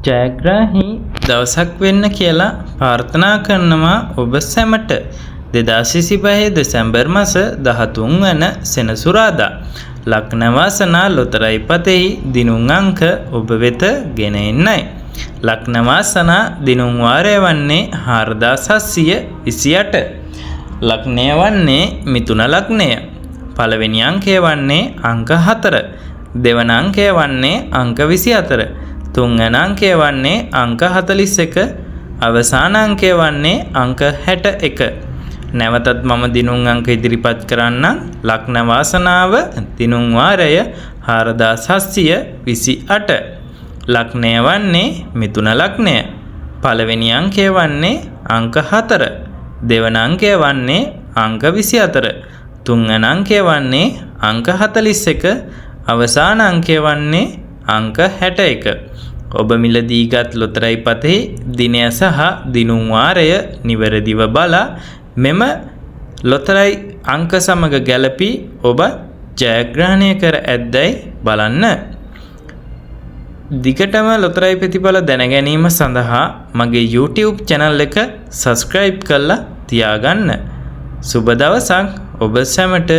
ජයග්‍රාහී දවසක් වෙන්න කියලා ප්‍රාර්ථනා කරනවා ඔබ සැමට. 2025 දෙසැම්බර් මස 13 වන සෙනසුරාදා ලග්න වාසනා ලොතරැයි පතෙහි දිනුම් අංක ඔබ වෙත ගෙන එන්නයි. ලග්න වාසනා දිනුම් වාරය වන්නේ 4728. ලග්නය වන්නේ මිථුන ලග්නය. පළවෙනි අංකය වන්නේ අංක 4. දෙවන අංකය වන්නේ අංක 24. තුන්වන අංකය වන්නේ අංක 41. අවසාන අංකය වන්නේ අංක 61. නැවතත් මම දිනුම් අංක ඉදිරිපත් කරන්නම්. ලග්න වාසනාව දිනුම් වාරය 4728. ලග්නය වන්නේ මිථුන ලග්නය. පළවෙනි අංකය වන්නේ අංක 4. දෙවන අංකය වන්නේ අංක 24. තුන්වන අංකය වන්නේ අංක 41. අවසාන අංකය වන්නේ අංක 61. ඔබ මිලදීගත් ලොතරැයි පතෙහි දිනය සහ දිනුම් වාරය නිවැරදිව බලා මෙම ලොතරැයි අංක සමග ගැලපී ඔබ ජයග්‍රහණය කර ඇත්දැයි බලන්න. දිගටම ලොතරැයි ප්‍රතිඵල දැන ගැනීම සඳහා මගේ YouTube channel එක subscribe කරලා තියාගන්න. සුබ දවසක් ඔබ සැමට.